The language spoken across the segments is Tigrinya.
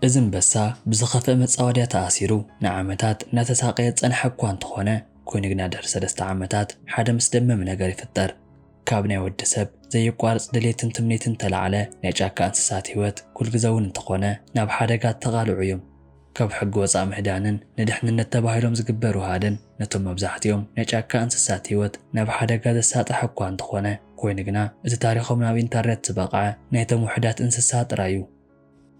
እዚ ኣንበሳ ብዝኸፍአ መጻወድያ ተኣሲሩ ንዓመታት እናተሳቐየ ዝጸንሐ እኳ እንተኾነ፣ ኮይኑ ግና ድሕሪ ሰለስተ ዓመታት ሓደ መስደመሚ ነገር ይፍጠር። ካብ ናይ ወዲ ሰብ ዘየቋርጽ ድሌትን ትምኒትን ተላዕለ ናይ ጫካ እንስሳት ህይወት ኩልግዘ እውን እንተኾነ ናብ ሓደጋ ተቓልዑ እዮም። ካብ ሕጊ ወጻእ ምህዳንን ንድሕንነት ተባሂሎም ዝግበሩ ሃደን ነቶም መብዛሕትኦም ናይ ጫካ እንስሳት ህይወት ናብ ሓደጋ ዘሳጥሐ እኳ እንተኾነ፣ ኮይኑ ግና እቲ ታሪኾም ናብ ኢንተርነት ዝበቕዐ ናይቶም ውሑዳት እንስሳ ጥራይ እዩ።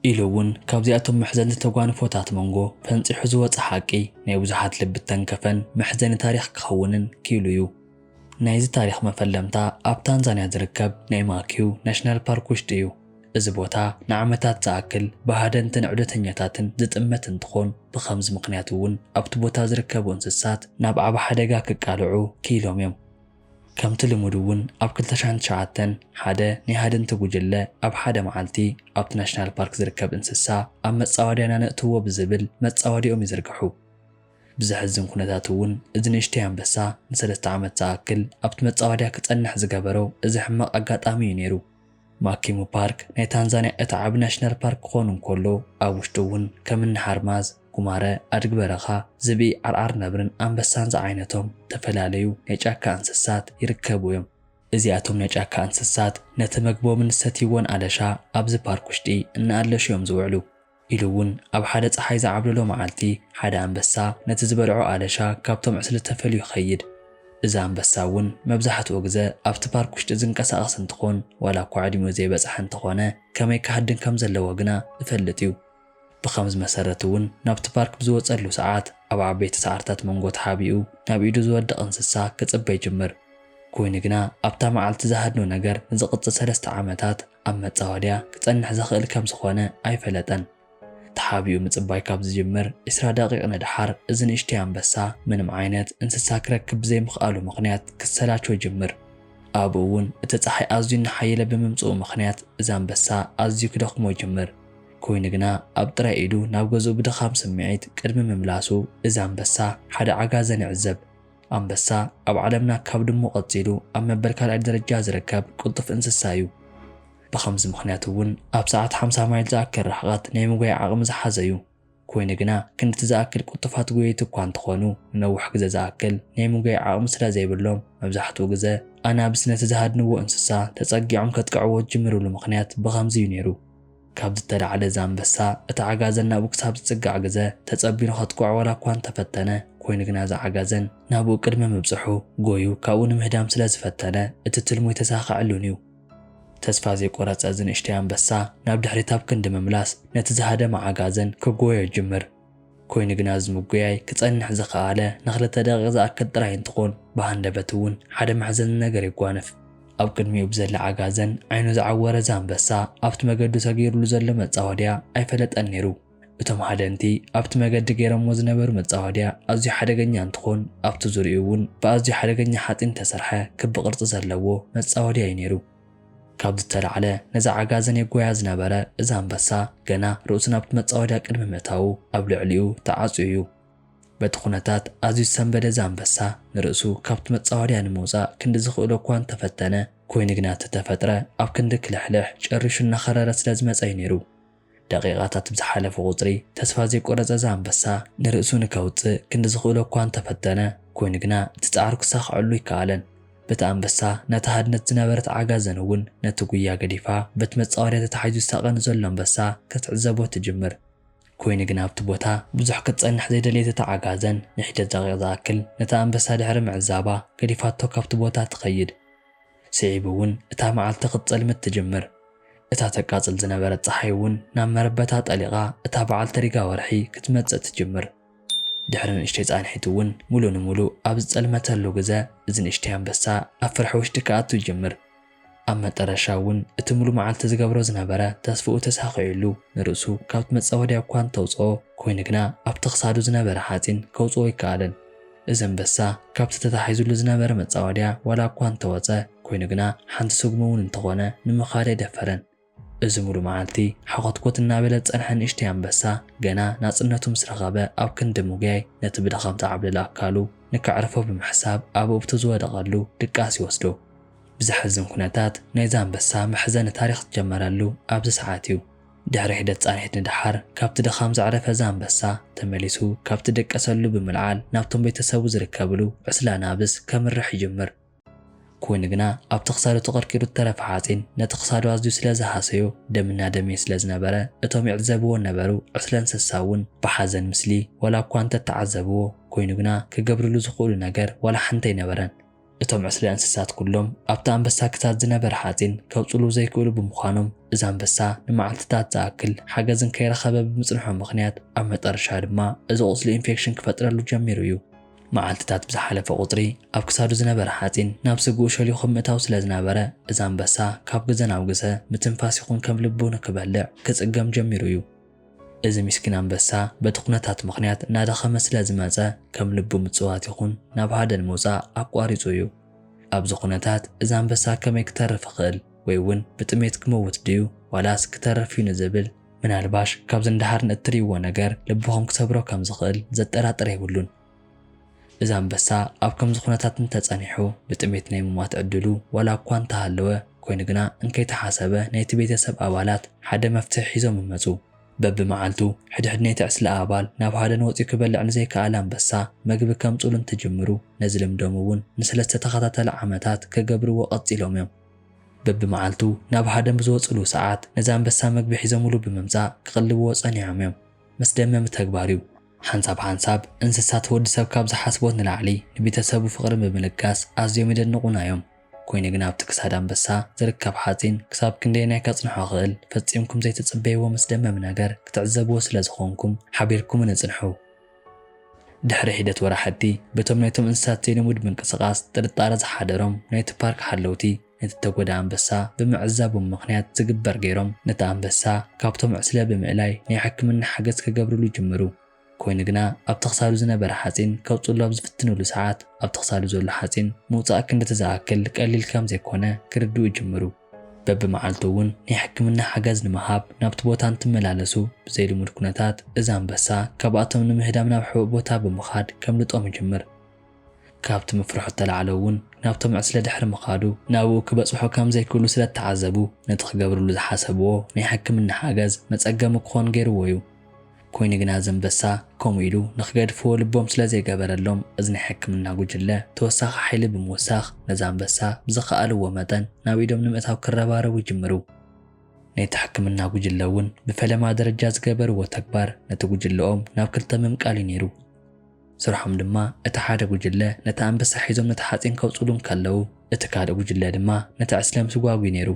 ኢሉ እውን ካብዚኣቶም መሕዘንቲ ተጓንፎታት መንጎ ፈንጺሑ ዝወጸ ሓቂ ናይ ብዙሓት ልቢ እተንከፈን መሕዘኒ ታሪኽ ክኸውንን ክኢሉ እዩ። ናይዚ ታሪኽ መፈለምታ ኣብ ታንዛንያ ዝርከብ ናይ ማኪው ናሽናል ፓርክ ውሽጢ እዩ። እዚ ቦታ ንዓመታት ዝኣክል ብሃደንትን ዕብደተኛታትን ዝጥመት እንትኾን፣ ብኸምዚ ምኽንያት እውን ኣብቲ ቦታ ዝርከቡ እንስሳት ናብ ዓቢ ሓደጋ ክቃልዑ ክኢሎም እዮም። ከምቲ ልሙድ እውን ኣብ ክልተ ሽሕን ትሽዓተን ሓደ ናይ ሃደንቲ ጉጅለ ኣብ ሓደ መዓልቲ ኣብቲ ናሽናል ፓርክ ዝርከብ እንስሳ ኣብ መጻወድያ እናነእትዎ ብዝብል መጻወድያኦም ይዝርግሑ። ብዘሕዝን ኩነታት እውን እዚ ንእሽተይ ኣንበሳ ንሰለስተ ዓመት ዝኣክል ኣብቲ መጻወድያ ክጸንሕ ዝገበሮ እዚ ሕማቕ ኣጋጣሚ እዩ ነይሩ። ማኪሙ ፓርክ ናይ ታንዛንያ እቲ ዓቢ ናሽናል ፓርክ ክኾን እንከሎ፣ ኣብ ውሽጡ እውን ከም እኒ ሓርማዝ፣ ጉማረ፣ ኣድጊ በረኻ፣ ዝብኢ፣ ዓርዓር ነብርን ኣንበሳን ዝዓይነቶም ዝተፈላለዩ ናይ ጫካ እንስሳት ይርከቡ እዮም። እዚኣቶም ናይ ጫካ እንስሳት ነቲ መግቦምን ዝሰትይዎን ኣለሻ ኣብዚ ፓርክ ውሽጢ እናኣለሹ እዮም ዝውዕሉ። ኢሉ እውን ኣብ ሓደ ጸሓይ ዝዓብለሎ መዓልቲ ሓደ ኣንበሳ ነቲ ዝበልዖ ኣለሻ ካብቶም ዕስለ ተፈልዩ ይኸይድ። እዚ ኣንበሳ እውን መብዛሕትኡ ግዘ ኣብቲ ፓርክ ውሽጢ ዝንቀሳቐስ እንትኾን፣ ዋላ እኳ ዕድሚኡ ዘይበጽሐ እንተኾነ፣ ከመይ ክሃድን ከም ዘለዎ ግና ይፈልጥ እዩ። ብኸምዚ መሰረት እውን ናብቲ ፓርክ ብዝወጸሉ ሰዓት ኣብ ዓበይቲ ሳዕርታት መንጎ ተሓቢኡ ናብ ኢዱ ዝወድቕ እንስሳ ክጽበ ይጅምር። ኮይኑ ግና ኣብታ መዓልቲ ዝሃድኖ ነገር ንዝቕጽል ሰለስተ ዓመታት ኣብ መጻወድያ ክጸንሕ ዝኽእል ከም ዝኾነ ኣይፈለጠን። ተሓቢኡ ምጽባይ ካብ ዝጅምር ዕስራ ደቂቕ ንድሓር፣ እዚ ንእሽተይ ኣንበሳ ምንም ዓይነት እንስሳ ክረክብ ብዘይምኽኣሉ ምኽንያት ክሰላቸው ይጅምር። ኣብኡ እውን እቲ ጸሓይ ኣዝዩ እናሓየለ ብምምጽኡ ምኽንያት፣ እዚ ኣንበሳ ኣዝዩ ክደኽሞ ይጅምር። ኮይኑ ግና ኣብ ጥራይ ኢዱ ናብ ገዝኡ ብድኻም ስምዒት ቅድሚ ምምላሱ፣ እዚ ኣንበሳ ሓደ ዓጋዘን ይዕዘብ። ኣንበሳ ኣብ ዓለምና ካብ ድሙ ቀጺሉ ኣብ መበል ካልኣይ ደረጃ ዝርከብ ቅልጡፍ እንስሳ እዩ። ብኸምዚ ምኽንያት እውን ኣብ ሰዓት ሓምሳ ማይል ዝኣክል ርሕቐት ናይ ምጉያይ ዓቕሚ ዝሓዘ እዩ። ኮይኑ ግና ክንድቲ ዝኣክል ቅልጡፋት ጎየይቲ እኳ እንተኾኑ፣ ንነዊሕ ግዘ ዝኣክል ናይ ምጉያይ ዓቕሚ ስለ ዘይብሎም፣ መብዛሕትኡ ግዘ ኣናብስ ነቲ ዝሃድንዎ እንስሳ ተጸጊዖም ከጥቅዕዎ ዝጅምርሉ ምኽንያት ብኸምዚ እዩ ነይሩ። ካብ ዝተላዕለ እዚ ኣንበሳ እቲ ዓጋዘን ናብኡ ክሳብ ዝጽጋዕ ግዘ ተጸቢኑ ከጥቅዖ ዋላ እኳ እንተፈተነ፣ ኮይኑ ግና እዚ ዓጋዘን ናብኡ ቅድሚ ምብጽሑ ጎዩ ካብኡ ንምህዳም ስለ ዝፈተነ፣ እቲ ትልሙ ኣይተሳኸዐሉን እዩ። ተስፋ ዘይቆረጸ እዚ ንእሽተይ ኣንበሳ ናብ ድሕሪት ኣብ ክንዲ ምምላስ፣ ነቲ ዝሃደመ ዓጋዘን ክጎዮ ይጅምር። ኮይኑ ግና እዚ ምጉያይ ክጸንሕ ዝኸኣለ ንኽልተ ደቂቕ ዝኣክል ጥራይ እንትኾን፣ ብሃንደበት እውን ሓደ መሕዘኒ ነገር የጓንፍ። ኣብ ቅድሚኡ ብዘለ ዓጋዘን ዓይኑ ዝዓወረ እዚ ኣንበሳ ኣብቲ መገዱ ሰጊሩሉ ዘሎ መጻወድያ ኣይፈለጠን ነይሩ። እቶም ሃደንቲ ኣብቲ መገዲ ገይሮምዎ ዝነበሩ መጻወድያ ኣዝዩ ሓደገኛ እንትኾን፣ ኣብቲ ዙርያኡ እውን ብኣዝዩ ሓደገኛ ሓጺን ዝተሰርሐ ክቢ ቅርጺ ዘለዎ መጻወድያ እዩ ነይሩ። ካብ ዝተላዕለ ነዚ ዓጋዘን የጎያ ዝነበረ እዚ ኣንበሳ ገና ርእሱ ናብቲ መጻወድያ ቅድሚ ምእታዉ ኣብ ልዕሊኡ ተዓጽዩ እዩ። በቲ ኩነታት ኣዝዩ ዝሰንበደ እዚ ኣንበሳ ንርእሱ ካብቲ መጻወድያ ንምውጻእ ክንዲ ዝኽእሎ እኳ እንተፈተነ፣ ኮይኑ ግና እቲ ተፈጥረ ኣብ ክንዲ ክልሕልሕ ጨሪሹ እናኸረረ ስለ ዝመጸ እዩ ነይሩ። ደቂቓታት ብዝሓለፈ ቁጽሪ ተስፋ ዘይቆረጸ እዚ ኣንበሳ ንርእሱ ንከውጽእ ክንዲ ዝኽእሎ እኳ እንተፈተነ፣ ኮይኑ ግና እቲ ጻዕሩ ክሳኽዐሉ ኣይከኣለን። በቲ ኣንበሳ ነቲ ሃድነት ዝነበረት ዓጋዘን እውን ነቲ ጉያ ገዲፋ በቲ መጻወድያ ተታሒዙ ዝሳቐ ንዘሎ ኣንበሳ ክትዕዘቦ ትጅምር። ኮይኑ ግና ኣብቲ ቦታ ብዙሕ ክትጸንሕ ዘይደለየት እታ ዓጋዘን ንሒደት ደቂቕ ዝኣክል ነቲ ኣንበሳ ድሕሪ ምዕዛባ ገዲፋቶ ካብቲ ቦታ ትኸይድ። ስዒቡ እውን እታ መዓልቲ ክትጸልምት ትጅምር። እታ ተቃጽል ዝነበረት ጸሓይ እውን ናብ መረበታ ጠሊቓ እታ በዓልቲ ሪጋ ወርሒ ክትመጽእ ትጅምር። ድሕሪ ንእሽተይ ጻንሒት እውን ሙሉእ ንሙሉእ ኣብ ዝጸልመተሉ ግዘ እዚ ንእሽተይ ኣንበሳ ኣብ ፍርሒ ውሽጢ ክኣቱ ይጅምር። ኣብ መጠረሻ እውን እቲ ሙሉ መዓልቲ ዝገብሮ ዝነበረ ተስፍኡ ተሳኺዑሉ ንርእሱ ካብቲ መጻወድያ እኳ እንተውጽኦ፣ ኮይኑ ግና ኣብቲ ክሳዱ ዝነበረ ሓጺን ከውጽኦ ኣይከኣለን። እዚ ኣንበሳ ካብቲ ተታሒዙሉ ዝነበረ መጻወድያ ዋላ እኳ እንተወጸ፣ ኮይኑ ግና ሓንቲ ስጉሚ እውን እንተኾነ ንምኻድ ኣይደፈረን። እዚ ሙሉ መዓልቲ ሓኾትኮት እናበለ ዝጸንሐ ንእሽተይ ኣንበሳ ገና ናጽነቱ ምስ ረኸበ ኣብ ክንዲ ምጉያይ ነቲ ብድኻም ዝዓብለለ ኣካሉ ንከዕርፎ ብምሕሳብ ኣብ እብቱ ዝወደቐሉ ድቃስ ይወስዶ። ብዘሕዝን ኩነታት ናይዚ ኣንበሳ መሕዘኒ ታሪኽ ዝጀመረሉ ኣብዚ ሰዓት እዩ። ድሕሪ ሒደት ጻንሒት ንደሓር፣ ካብቲ ድኻም ዘዕረፈ እዚ ኣንበሳ፣ ተመሊሱ ካብቲ ደቀሰሉ ብምልዓል ናብቶም ቤተሰቡ ዝርከብሉ ዕስለ ኣናብስ ከምርሕ ይጅምር። ኮይኑ ግና ኣብቲ ክሳዱ ተቐርቂሩ እተረፈ ሓጺን ነቲ ክሳዱ ኣዝዩ ስለ ዝሃሰዮ፣ ደምና ደምዩ ስለ ዝነበረ፣ እቶም ይዕዘብዎ ነበሩ ዕስለ እንስሳ እውን ብሓዘን ምስሊ፣ ዋላ እኳ እንተተዓዘብዎ፣ ኮይኑ ግና ክገብርሉ ዝኽእሉ ነገር ዋላ ሓንቲ ኣይነበረን። እቶም ዕስለ እንስሳት ኩሎም ኣብቲ ኣንበሳ ክሳድ ዝነበረ ሓጺን ከውጽሉ ዘይክእሉ ብምዃኖም፣ እዚ ኣንበሳ ንመዓልትታት ዝኣክል ሓገዝ እንከይረኸበ ብምጽንሑ ምኽንያት፣ ኣብ መጠረሻ ድማ እዚ ቁስሊ ኢንፌክሽን ክፈጥረሉ ጀሚሩ እዩ። መዓልትታት ብዝሓለፈ ቁጽሪ፣ ኣብ ክሳዱ ዝነበረ ሓጺን ናብ ስግኡ ሸሊኹ ምእታው ስለ ዝነበረ፣ እዚ ኣንበሳ ካብ ግዘ ናብ ግዘ ምትንፋስ ይኹን ከም ልቡ ንክበልዕ ክጽገም ጀሚሩ እዩ። እዚ ምስኪን ኣንበሳ በቲ ኩነታት ምኽንያት እናደኸመ ስለ ዝመጸ፣ ከም ልቡ ምጽዋት ይኹን ናብ ሃደን ምውጻእ ኣቋሪጹ እዩ። ኣብዚ ኩነታት እዚ ኣንበሳ ከመይ ክተርፍ ይኽእል? ወይ እውን ብጥሜት ክመውት ድዩ? ዋላስ ክተርፍ እዩ ንዝብል፣ ምናልባሽ ካብዚ ንደሓር ንእትርእይዎ ነገር ልብኹም ክሰብሮ ከም ዝኽእል ዘጠራጥር የብሉን። እዚ ኣንበሳ ኣብ ከምዚ ኩነታት እንተጸኒሑ፣ ብጥሜት ናይ ምሟት ዕድሉ ዋላ እኳ እንተሃለወ፣ ኮይኑ ግና እንከይተሓሰበ ናይቲ ቤተሰብ ኣባላት ሓደ መፍትሒ ሒዞም ይመጹ። በብመዓልቱ ሕድሕድ ናይቲ ዕስለ ኣባል ናብ ሃደን ወጺኡ ክበልዕ ንዘይከኣለ ኣንበሳ መግቢ ከምጽኡሉ እንትጅምሩ፣ ነዚ ልምዶም እውን ንሰለስተ ተኸታታሊ ዓመታት ክገብርዎ ቀጺሎም እዮም። በብመዓልቱ ናብ ሃደን ብዝወጽሉ ሰዓት ነዚ ኣንበሳ መግቢ ሒዞምሉ ብምምጻእ ክቕልብዎ ጸኒሖም እዮም። መስደመሚ ተግባር እዩ። ሓንሳብ ሓንሳብ እንስሳት ወዲ ሰብ ካብ ዝሓስቦት ንላዕሊ ንቤተሰቡ ፍቕሪ ብምልጋስ ኣዝዮም የደንቑና እዮም። ኮይኑ ግና ኣብቲ ክሳድ ኣንበሳ ዝርከብ ሓጺን ክሳብ ክንደየናይ ከጽንሖ ክእል ፈጺምኩም ዘይትጽበይዎ መስደመሚ ነገር ክትዕዘብዎ ስለ ዝኾንኩም ሓቢርኩምኒ ጽንሑ። ድሕሪ ሒደት ወራሕቲ በቶም ናይቶም እንስሳት ዘይልሙድ ምንቅስቓስ ጥርጣረ ዝሓደሮም ናይቲ ፓርክ ሓለውቲ ነቲ እተጎድኣ ኣንበሳ ብምዕዛቦም ምኽንያት ዝግበር ገይሮም ነቲ ኣንበሳ ካብቶም ዕስለ ብምእላይ ናይ ሕክምና ሓገዝ ክገብርሉ ይጅምሩ። ኮይኑ ግና ኣብቲ ክሳዱ ዝነበረ ሓጺን ከውጽሉ ኣብ ዝፍትንሉ ሰዓት ኣብቲ ክሳዱ ዘሎ ሓጺን ምውጻእ ክንድቲ ዝኣክል ቀሊል ከም ዘይኮነ ክርድኡ ይጅምሩ። በብመዓልቱ እውን ናይ ሕክምና ሓገዝ ንምሃብ ናብቲ ቦታ እንትመላለሱ ብዘይልሙድ ኩነታት እዚ ኣንበሳ ካብኣቶም ንምህዳም ናብ ሕቡእ ቦታ ብምኻድ ከምልጦም ይጅምር። ካብቲ ምፍርሑ እተላዕለ እውን ናብቶም ዕስለ ድሕሪ ምኻዱ ናብኡ ክበጽሑ ከም ዘይክእሉ ስለ እተዓዘቡ ነቲ ክገብርሉ ዝሓሰብዎ ናይ ሕክምና ሓገዝ መጸገሚ ክኾን ገይርዎ እዩ። ኮይኑ ግና እዚ ኣንበሳ ከምኡ ኢሉ ንኽገድፍዎ ልቦም ስለ ዘይገበረሎም እዚ ናይ ሕክምና ጉጅለ ተወሳኺ ሓይሊ ብምውሳኽ ነዚ ኣንበሳ ብዝኸኣልዎ መጠን ናብ ኢዶም ንምእታው ክረባረቡ ይጅምሩ። ናይቲ ሕክምና ጉጅለ እውን ብፈለማ ደረጃ ዝገበርዎ ተግባር ነቲ ጉጅለኦም ናብ ክልተ ምምቃል እዩ ነይሩ። ስርሖም ድማ እቲ ሓደ ጉጅለ ነቲ ኣንበሳ ሒዞም ነቲ ሓፂን ከውፅሉ እንከለዉ እቲ ካልእ ጉጅለ ድማ ነቲ ዕስለ ምስጓጉ እዩ ነይሩ።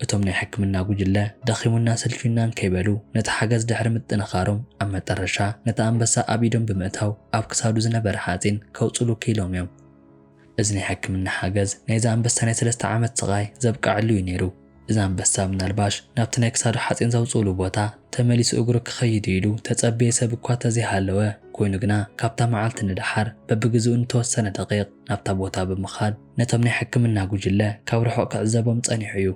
እቶም ናይ ሕክምና ጉጅለ ደኺሙና ሰልችዩናን ከይበሉ ነቲ ሓገዝ ድሕሪ ምጥንኻሮም ኣብ መጠረሻ ነቲ ኣንበሳ ኣብ ኢዶም ብምእታው ኣብ ክሳዱ ዝነበረ ሓፂን ከውፅሉ ክኢሎም እዮም። እዚ ናይ ሕክምና ሓገዝ ናይዚ ኣንበሳ ናይ ሰለስተ ዓመት ስቓይ ዘብቅዐሉ እዩ ነይሩ። እዚ ኣንበሳ ምናልባሽ ናብቲ ናይ ክሳዱ ሓፂን ዘውፅእሉ ቦታ ተመሊሱ እግሩ ክኸይድ ኢሉ ተፀበየ ሰብ እኳ ተዘይሃለወ፣ ኮይኑ ግና ካብታ መዓልቲ ንደሓር በብግዝኡ ንተወሰነ ደቂቕ ናብታ ቦታ ብምኻድ ነቶም ናይ ሕክምና ጉጅለ ካብ ርሑቕ ክዕዘቦም ጸኒሑ እዩ።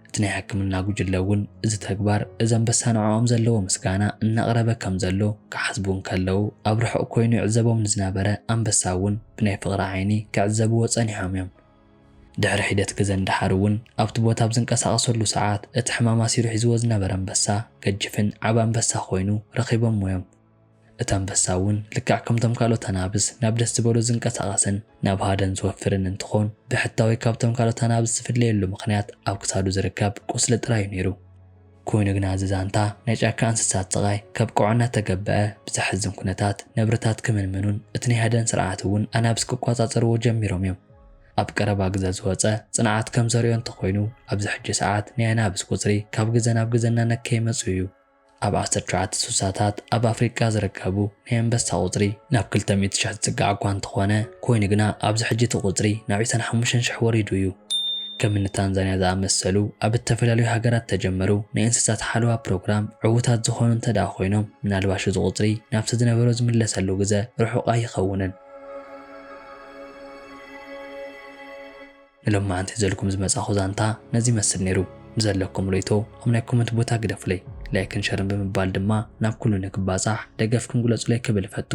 እቲ ናይ ሕክምና ጉጅለ እውን እዚ ተግባር እዚ ኣንበሳ ንዕኦም ዘለዎ ምስጋና እናቕረበ ከም ዘሎ ክሓስቡ እንከለዉ ኣብ ርሑቕ ኮይኑ ይዕዘቦም ንዝነበረ ኣንበሳ እውን ብናይ ፍቕሪ ዓይኒ ክዕዘብዎ ጸኒሖም እዮም። ድሕሪ ሒደት ግዘ ንደሓር እውን ኣብቲ ቦታ ኣብ ዝንቀሳቐሰሉ ሰዓት እቲ ሕማም ኣሲሩ ሒዝዎ ዝነበረ ኣንበሳ ገጅፍን ዓቢ ኣንበሳ ኮይኑ ረኺቦምዎ እዮም። እቲ ኣንበሳ እውን ልክዕ ከምቶም ካልኦት ኣናብስ ናብ ደስ ዝበሎ ዝንቀሳቐስን ናብ ሃደን ዝወፍርን እንትኾን ብሕታዊ ካብቶም ካልኦት ኣናብስ ዝፍለየሉ ምኽንያት ኣብ ክሳዱ ዝርከብ ቁስሊ ጥራይ እዩ ነይሩ። ኮይኑ ግና እዚ ዛንታ ናይ ጫካ እንስሳት ስቓይ ከብቅዖ እናተገበአ ብዘሕዝን ኩነታት ነብርታት ክምንምኑን እቲ ናይ ሃደን ስርዓት እውን ኣናብስ ክቆጻጸርዎ ጀሚሮም እዮም። ኣብ ቀረባ ግዘ ዝወጸ ጽንዓት ከም ዘርእዮ እንተኾይኑ ኣብዚ ሕጂ ሰዓት ናይ ኣናብስ ቁጽሪ ካብ ግዘ ናብ ግዘ እናነከየ መጺኡ እዩ። ኣብ ዓሰርተ ትሽዓተ ስሳታት ኣብ ኣፍሪቃ ዝርከቡ ናይ ኣንበሳ ቁጽሪ ናብ ክልተ ሚእቲ ሽሕ ዝጽጋዕ እኳ እንተኾነ ኮይኑ ግና ኣብዚ ሕጂ እቲ ቁጽሪ ናብ ዕስራን ሓሙሽተን ሽሕ ወሪዱ እዩ። ከም እኒ ታንዛንያ ዝኣመሰሉ ኣብ እተፈላለዩ ሃገራት ተጀመሩ ናይ እንስሳት ሓለዋ ፕሮግራም ዕዉታት ዝኾኑ እንተ ደኣ ኮይኖም ምናልባሽ እዚ ቁጽሪ ናብቲ ዝነበሮ ዝምለሰሉ ግዘ ርሑቕ ኣይኸውንን። ንሎማዓንቲ ሒዘልኩም ዝመጻኹ ዛንታ ነዚ ይመስል ነይሩ። ንዘለኩም ርእይቶ ኣብ ናይ ኮመንት ቦታ ግደፉለይ። ላይክን ሸርን ብምባል ድማ ናብ ኩሉ ንክባጻሕ ደገፍኩም ግለጹለይ ክብል እፈቱ።